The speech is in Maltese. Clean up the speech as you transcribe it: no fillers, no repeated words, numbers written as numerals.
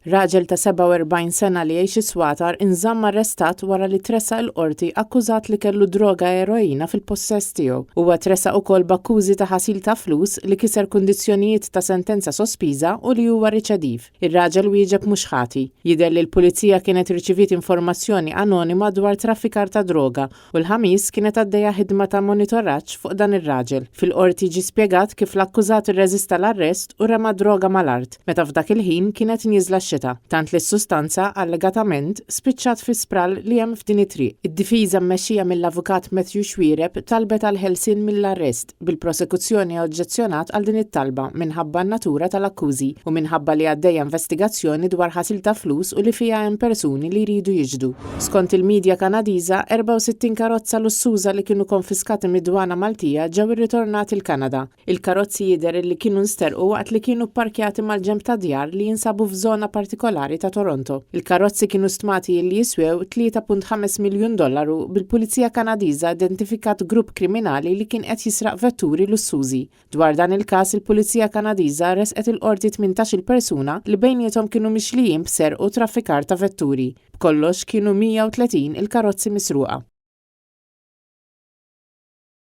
Raġel ta' 47 sena li jgħix is-Swatar inżamm arrestat wara li tressaq il-Qorti akkużat li kellu droga eroina fil-pussess tiegħu. Huwa tressaq ukoll b'akkużi ta' ħasil ta' flus, li kiser kundizzjonijiet ta' sentenza sospiża u li huwa riċediv. Ir-raġel wieġeb mhux ħati. Jidher li l-Pulizija kienet irċiviet informazzjoni anonima dwar traffikar ta' droga u l-Ħamis kienet għaddejja ħidma ta' monitoraġġ fuq dan ir-raġel. Fil-Qorti ġie spjegat kif l-akkużat irreżista l-arrest u rema d-droga mal-art, meta f'dak il-ħin kienet nieżla x-xita, tant li s-sustanza, allegatament, spiċċat fi sprall li hemm f'din it-triq. Id-difiża mmexxija mill-Avukat Matthew Xuereb talbet għall-ħelsien mill-arrest, bil-prosekuzzjoni oġġezzjonat għal din it-talba minħabba n-natura tal-akkużi u minħabba li għaddejja investigazzjoni dwar ħasil ta' flus u li fiha hemm persuni li jridu jixhdu. Skont il-midja Kanadiża, 64 karozza lussuża li kienu konfiskati mid-dwana Maltija ġew irritornati l-Kanada. Il-karozzi jidher illi kienu nsterqu waqt li kienu pparkjati mal-ġenb ta' djar li jinsabu f'żona partikolari ta' Toronto. Il-karozzi kienu stmati illi jiswew 3.5 miljun dollaru bil-Pulizija Kanadiża identifikat grupp kriminali li kien qed jisraq vetturi lussużi. Dwar dan il-każ il-Pulizija Kanadiża ressqet il-Qorti 18-il persuna li bejniethom kienu mixlijin b'serq u traffikar ta' vetturi. B'kollox kienu 130 il-karozzi misruqa.